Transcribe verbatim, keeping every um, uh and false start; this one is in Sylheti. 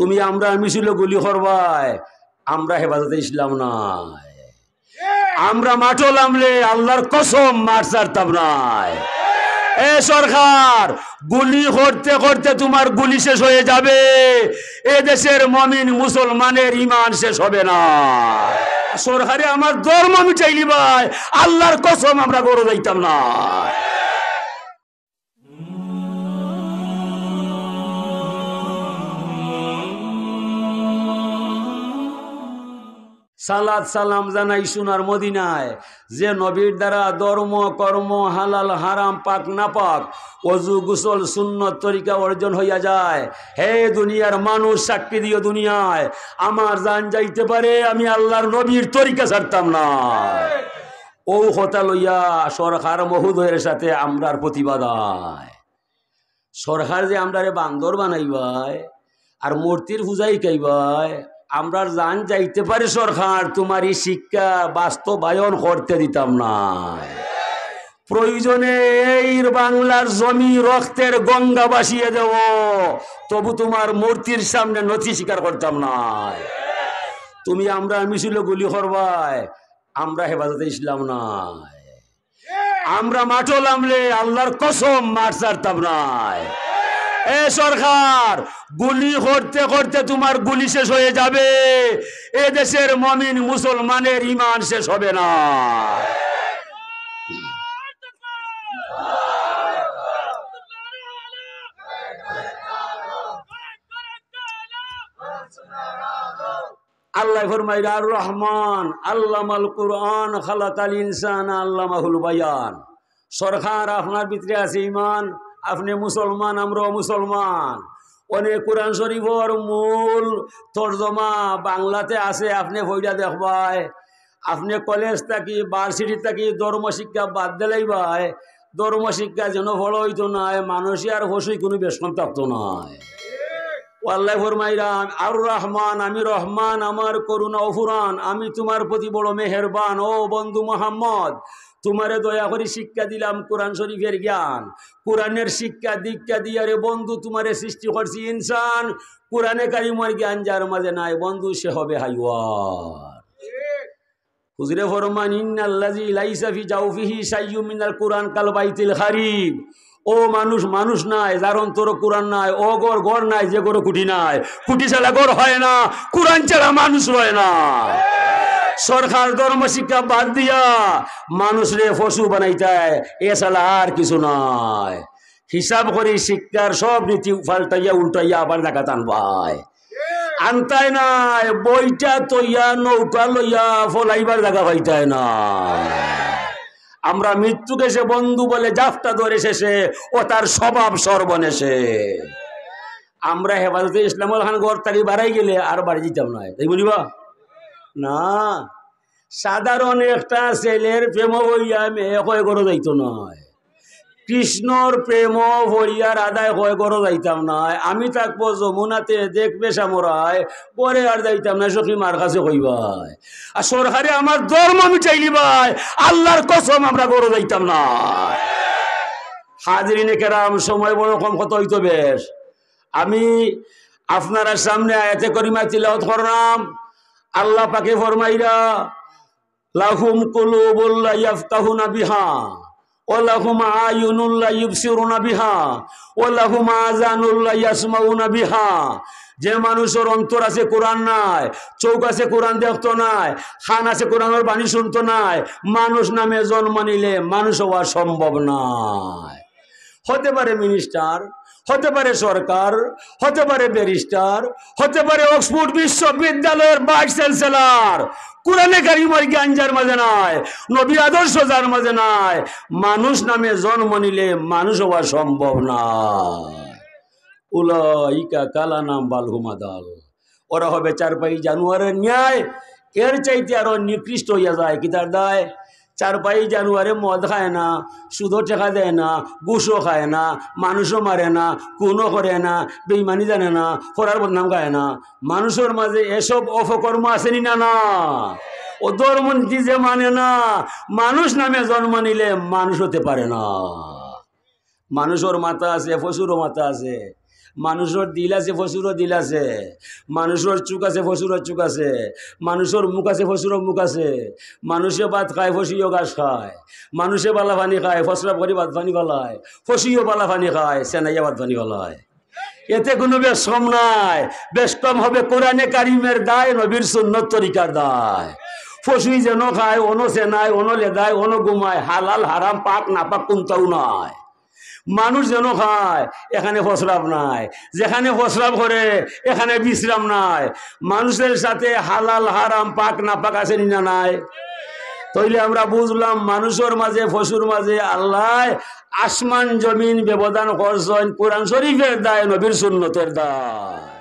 তুমি আমরার মিছিলে গুলি করবায়, আমরা হেফাজতে ইসলাম নায়। আমরা মাঠো লামলে আল্লাহর কসম মাঠ ছাড়তাম নায়। এ সরকার, গুলি করতে করতে তুমার গুলি শেষ অইয়া যাবে, এ দেশের মমিন মুসলমানের ইমান শেষ হবে না। সরকারে আমার ধর্ম মিটাইলিবায়, আল্লাহর কসম আমরা ঘরো যাইতাম না। সালাত সালাম জানাই সোনার মদিনায়, যে নবীর দ্বারা ধর্ম, কর্ম, হালাল, হারাম, পাক, নাপাক, অজু, গোসল, সুন্নত, তরিকা অর্জন হইয়া যায়। হে দুনিয়ার মানুষ, সাক্ষী দিও দুনিয়ায়, আমার জান যাইতে পারে, আমি আল্লাহর নবীর তরিকা ছাড়তাম না। অউ কথা লইয়া সরকার মহোদয়ের সাথে আমরার প্রতিবাদ অয়। সরকার যে আমরারে বান্দর বানাইবায় আর মূর্তির পূজা হিকাইবায়, আমরার জান যাইতে পারে সরকার, তুমার ই শিক্ষা বাস্তবায়ন করতে দিতাম না। প্রয়োজনে এই বাংলার জমি রক্তের গঙ্গা ভাসিয়ে দেব, তবু তুমার মূর্তির সামনে নতি স্বীকার করতাম না। তুমি আমরার মিছিলে গুলি করবায়, আমরা হেফাজতে ইসলাম নায়। আমরা মাঠো লামলে আল্লাহর কসম মাঠ ছাড়তাম নায়। এ সরকার, গুলি করতে করতে তুমার গুলি শেষ হয়ে যাবে, এ দেশের মমিন মুসলমানের ইমান শেষ হবে না। আল্লাহ ফরমাইরা, আর রহমান আল্লামাল কুরআন খালাকাল ইনসান আল্লামাহুল বায়ান। সরকার, আপনার ভিতরে আছে ইমান, আপনে মুসলমান, আমরাও মুসলমান। অনে কোরআন শরীফর মূল তর্জমা বাংলাতে আছে, আপনে পড়িয়া দেখবায়। আপনে কলেজ থাকি, ভার্সিটি থাকি ধর্ম শিক্ষা বাদ দিলাইবায়, ধর্ম শিক্ষা যেন ফলো অইতো নায়, মানুষে আর পশুই কুনু বেশকম থাকতো নায়। ও আল্লাহ ফরমাইরা, আর রহমান, আমি রহমান, আমার করুণা অফুরান, আমি তুমার প্রতি বড় মেহেরবান। ও বন্ধু মোহাম্মদ, তুমারে দয়া করি শিক্ষা দিলাম কোরআন শরীফের জ্ঞান, কোরআনের শিক্ষা দীক্ষা দিয়া রে বন্ধু তুমারে সৃষ্টি করছি ইনসান। কোরআনে কারিমর জ্ঞান যার মাঝে নাই বন্ধু, সে হবে হাইওয়ান। হুজুরে ফরমান, ইন্নাল্লাযী লাইসা ফি জাওফিহি শাইউম মিনাল কুরআন কাল বাইতিল খারিব। ও মানুষ, মানুষ নায় যার অন্তরো কোরআন নাই, ও ঘর, ঘর নাই যে ঘরো খুঁটি নাই। খুঁটি ছাড়া ঘর হয় না, কোরআন ছাড়া মানুষ রয় না। সরকার ধর্ম শিক্ষা বাদ দিয়া মানুষরে পশু বানাইতায়, এ ছাড়া আর কিছু নাই। হিসাব করি শিক্ষার সব নীতি পাল্টাইয়া উল্টাইয়া আবার জাগাত আনবায়। আনতায় নায়, বইটা তইয়া নৌকা লইয়া ফলাইবার জাগা পাইতায় নায়। আমরা মৃত্যুকে সে বন্ধু বলে জাপটা ধরে শেষে, ও তার স্বভাব সর্বনেশে। আমরা হেফাজতে ইসলামর খান ঘর থাকি বারাই গেলে আর বাড়ি দিতাম নায়, তাই বলিবা না? সাধারণ একটা ছেলের প্রেম হইয়া মেয়ে কয় ঘরো যাইতো নায়। কৃষ্ণর প্রেম হইয়া রাধায় কয় ঘরো যাইতাম নায়। আমি থাকবো যমুনাতে, দেখবে সামরায়, ঘরে আর যাইতাম না, সখী মার কাছে কইবায়। আর সরকারে আমার ধর্ম মিটাইলিবায়, আল্লাহর কসম আমরা ঘরো যাইতাম না। হাজিরিনে কেরাম, সময় বড় কম, কত হইতো বেশ। আমি আপনারা সামনে আয়াতে করিমা তিলাওয়াত করলাম। আল্লাহ পাকে ফরমাইরা, লাহুম কুলুবুল লা ইয়াফকাহুনা বিহা, ওয়া লাহুম আয়ুনুল লা ইউবসিরুনা বিহা, ওয়া লাহুম আযানুল লা ইয়াসমাউনা বিহা। যে মানুষর অন্তর আছে কোরআন নাই, চোখ আছে কোরআন দেখতো নায়, কান আছে কোরআনর বাণী শুনতো নায়, মানুষ নামে জন্ম নিলে মানুষ হওয়া সম্ভব নায়। হতে পারে মিনিস্টার, হতে পারে সরকার, হতে পারে ব্যারিস্টার, হতে পারে অক্সফোর্ড বিশ্ববিদ্যালয়ের ভাইস চ্যান্সেলর। কোরআনে কারিমর জ্ঞান যার মাঝে নাই, নবীর আদর্শ যার মাঝে নাই, মানুষ নামে জন্ম নিলে মানুষ হওয়া সম্ভব নয়। উলাইকা কাল আনআম বাল হুম আদাল। ওরা হবে চারপাই জানোয়ারের ন্যায়, এর চাইতে আরো নিকৃষ্ট হইয়া যায়। কিতার দায়? চারপাই জানোয়ারে মদ খায় না, সুদো টেকা দেয় না, ঘুষও খায় না, মানুষও মারে না, খুনও করে না, বেইমানি জানে না, পরার বদনাম গায় না। মানুষর মাঝে এসব অপকর্ম আছে নি না? না। ও ধর্ম নীতি যে মানে না, মানুষ নামে জন্ম নিলে মানুষ হতে পারে না। মানুষর মাথা আছে, পশুরও মাথা আছে। মানুষর দিল আছে, পশুরও দিল আছে। মানুষর চউখ আছে, পশুরও চউখ আছে। মানুষর মুখ আছে, পশুরও মুখ আছে। মানুষে ভাত খায়, পশুয়েও ঘাস খায়। মানুষে বালা পানি খায়, প্রস্রাব করি ভাত পানি ফালায়। পশুয়েও বালা পানি খায়, সেনাইয়া ভাত পানি ফালায়। এতে কোনো বেশ কম নাই। বেশ কম হবে কোরআনে কারিমের দায়, নবীর সুন্নত তরিকার দায়। পশুই যেন খায়, অনো সেনায়, অনো লেদায়, অনো ঘুমায়, হালাল হারাম, পাক নাপাক কোনটাও নাই। মানুষ যেন খায়, এখানে প্রস্রাব নাই, যেখানে প্রস্রাব করে এখানে বিশ্রাম নাই। মানুষের সাথে হালাল হারাম, পাক নাপাক আছে নি না নাই? তাইলে আমরা বুঝলাম, মানুষর মাঝে, পশুর মাঝে আল্লায় আসমান জমিন ব্যবধান করছইন কোরআন শরীফের দায়, নবীর সুন্নতের দায়।